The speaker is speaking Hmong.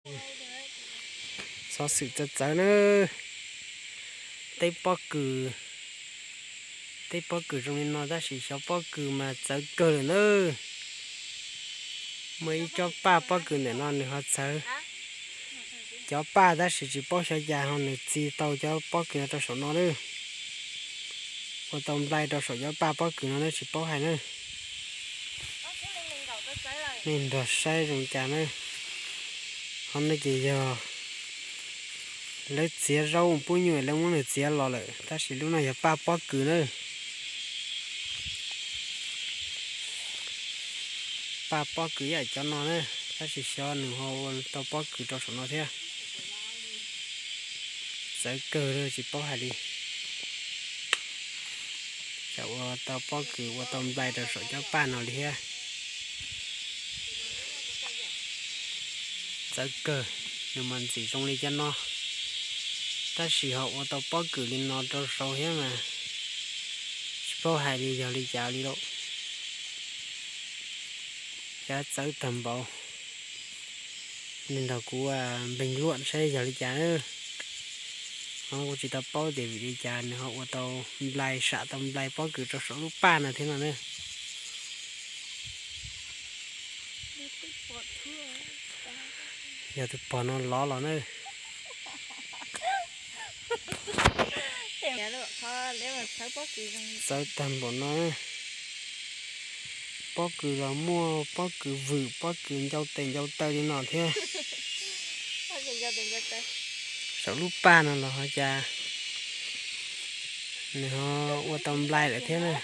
Xov xwm txawv txawv na. Teb pob kws, teb pob kws zoo li no tab sis xyov pob kws mas txawv kawg lawm na. Muaj ib tsob paj pob kws ntawm no nws ho txawv cov paj tab sis tsis paub xyov cas ho nws txi tau cov pob kws no rau saum no na. Ua tau nplai rau saum cov paj pob kws no na tsis paub hais na. Nej nrog saib zoo cas na. Qhov no ces yog lawv txiav zaub pub nyuj lawv muab nws txiav los lawm tab sis lub no yog paj pob kws na. Paj pob kws ib yam cov no na, tab sis xyov nws ho ua tau pob kws rau saum no thiab. Txawv kawg tsis paub hais li. Tsam ua tau pob kws ua tau nplai rau saum cov paj no li thiab. Txawv kawg, nws mas ntxim zoo li cov no, tab sis ho ua tau pob kws li no rau saud thiab mas tsis paub hais li yog li cas li lauj. Cov txawv tag npaum. Nej nrog kuv npeeg luam saib yog li cas na. Ho kuv tsis tau paub tias vim li cas nws ho ua tau nplai, sam tau nplai pob kws rau saum lub paj no thiab no na. Yog tus pog no lov los na. Txawv tag npaum no. Pob kws los muaj pob kws vwm, pob kws ncau tes ncau taw li no thiab. Saum lub paj no los ho cas nws ho ua tau nplai lawm thiab na.